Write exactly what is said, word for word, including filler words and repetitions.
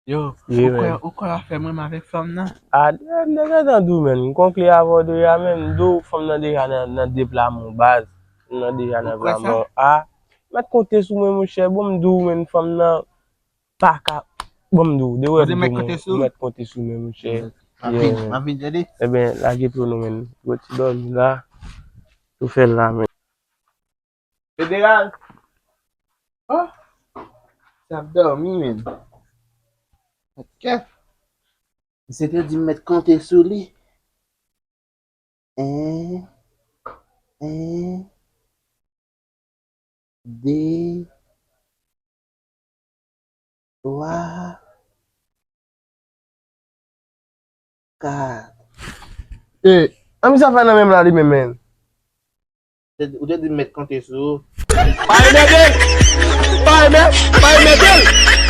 Yo, ou kwè, ou kwè w ap fè m renmen avèk fanm nan? A, m te gentan di w, menn. M konkli avè w deja, menn. M di w fanm nan deja nan, nan de pla mou, baz. Fanm nan deja nan pla mou. A, mèt konte sou mwen, monchè. Bon, m di w, menn, fanm nan pa ka. Bon, m di w, de wè m di w, mèt konte sou mwen, monchè. M ap vin, m ap vin, tande. Ebyen, lage plo nou, menn. Gwo ti dòmi la. Tou fè l la, menn. Federal. Oh, sa ap dòmi, menn. Kèt. Misye te di m mèt konte sou li. En, en, de, twa, kat. E, an mi sa fè nan menm la li menm, menn. Ou te di m mèt konte sou ou. Pa remède l! Pa remè-, pa remède l!